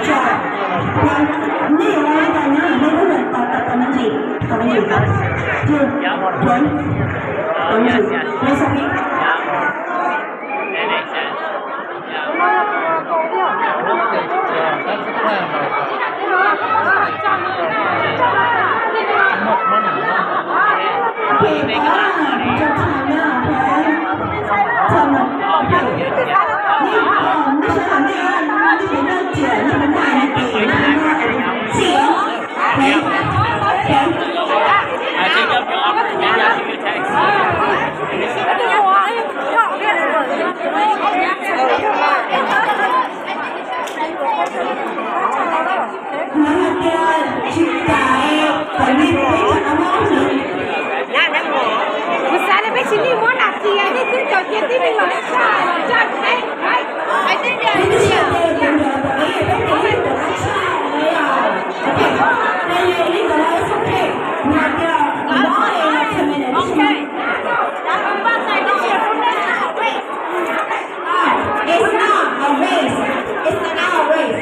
Good job. Juan, nej yuav ua li cas nyob nej lub neej tau tau tau me ntsis, tau me ntsis. Juan, Juan, tau me ntsis. Yes, okay. Kuv xav tias peb tsis muab nas kiag, nej twb cog kiag tib neeg los tshaj los tshaj. It's not a race. It's not a race.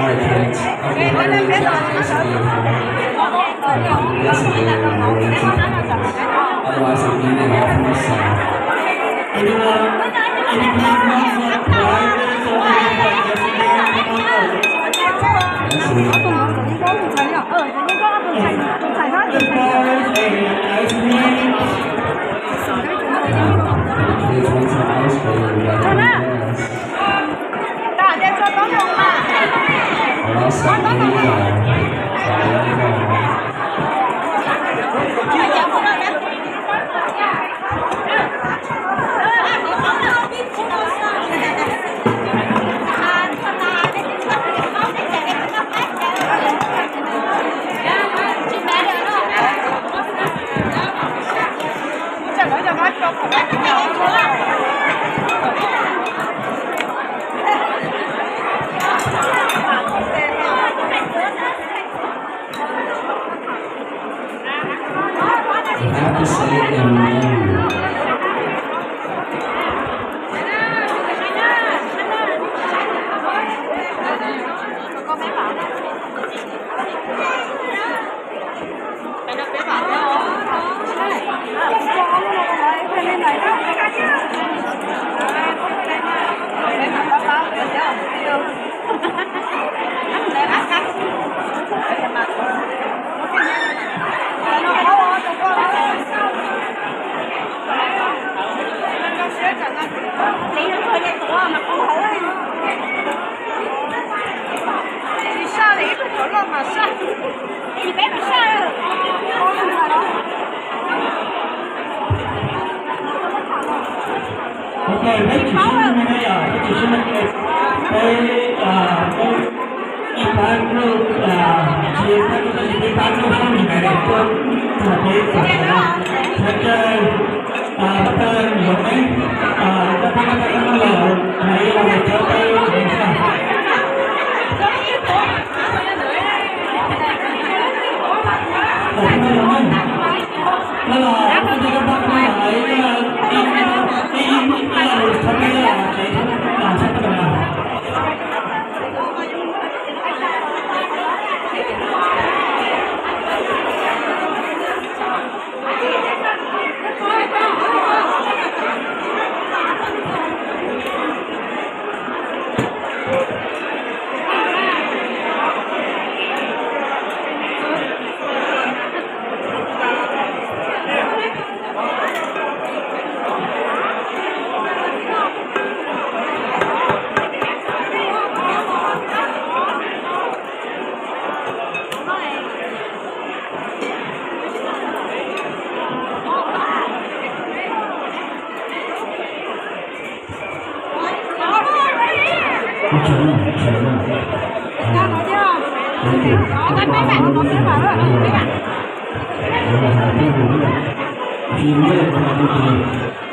All right, kids. Okay, let me get this video. That's a video. Otherwise, we're gonna get off on the side. Anyone? Any parents want to play this or anything like this? Come on up. That's it. Hey, ice cream. Kids want some ice cream. We got some ice. Ok, peb tsis sib ntsib ne yom, peb tsis sib ntsib ne. Peb, peb ib pab lub, tsis pab lub, tab sis peb pab lub sab li na tuaj txog peb txog no. Peb caw pab pab yuav peb, pab pab pab pab los, mas ib los cov peb tsis ntsib.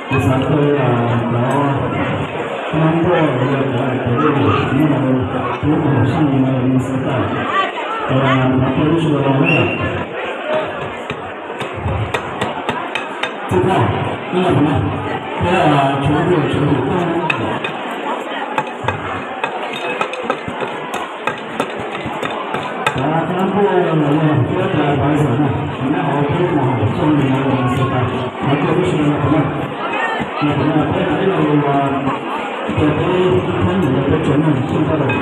Kuv xav tau cov nab npoj los yog cov hais tias nyob hauv lub koom haum xyoo no nws xav tau, nrog peb lub sij hawm no na. Txij thaj, nej los puas na? Peb tshuav ntuj tshuav ntuj tuaj. Cov nab npoj los yog thiab cov advisor na, nyob hauv peb koom haum xyoo no nws xav tau, nrog peb lub sij hawm no puas na? Los puas na? Peb hais ib lo lus tias peb ib thaum mus rau peb tsev neeg xyoo taj lawm.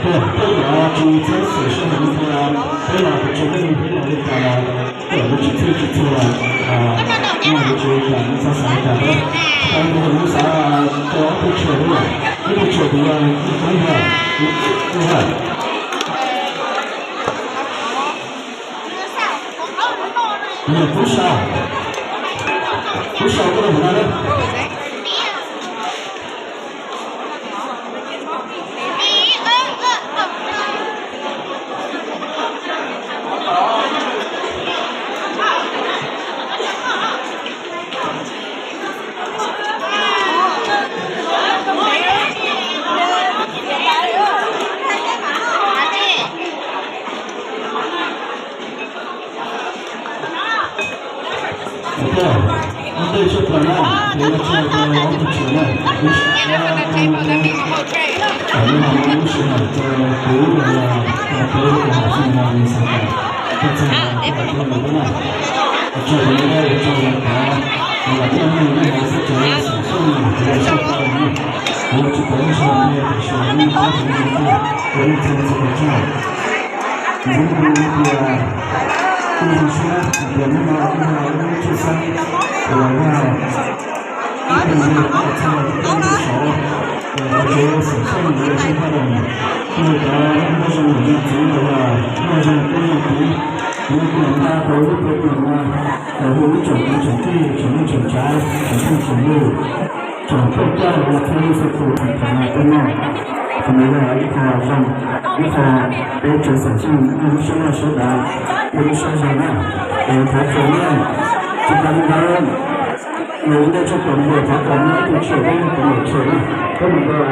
Peb cov tsis txhawb xim sij hawm no tias peb los pes tsawg leej peb los li cas los peb los tsis txhij tsis txhua los muaj yuav tsis li cas txhob xav li cas thiab. Tau mus lub xav rau ob tug tshiab lawm, ib tug tshiab tus yog ib tug yog ib tug yog Tub Sau, Tub Sau koj los mus no na. Ok, ua ntej sab plaws na, ces yuav tso rau ob tug tshiab na, lub sij hawm, lub sij hawm rau kuv los yog rau peb lub koom haum xyoo no nws xav tau, koj txog los koj hais rau lawv thiab na. Tso rau lawv, tso lawv tod, lawv los tiaj neeg nej hais xwb ces xav xyuas kuv los sab plaws na, kuv los tsis tau ib sij hawm tiag tiam sis nej pab kuv ua nej txhua txhua tsaug. Ntxiv kuv tias kuj zoo siab hais tias hnub no kuj yog lub tshiab xab uas yog Ib pliag no yuav muab txhaj los rau peb lub sij hawm, los rau tsev xam xyeej los yog sab paj dam, nej cov muaj zoo yam zoo txiv los yog muaj zoo tub zoo kiv, kuv yuav nqa rau lub peb pliag no los hu ib tsoom kwv tsoom tij, tsoom neej tsoom tsav, tsoom phooj tsoom ywg, tsoom thawj coj los yog txhua leej txhua tus thaum no tuaj noj. Qhov no yog ib qho zoo, ib qho peb tsev xam xyeej muaj lub siab loj siab dav, muaj lub siab zoo na. Es thov txim nawb, tsis tas li ntawd, los ua ntej tshaj plaws no thov kom muaj ib tug tshiab peb tus niam tshiab na, peb mus rau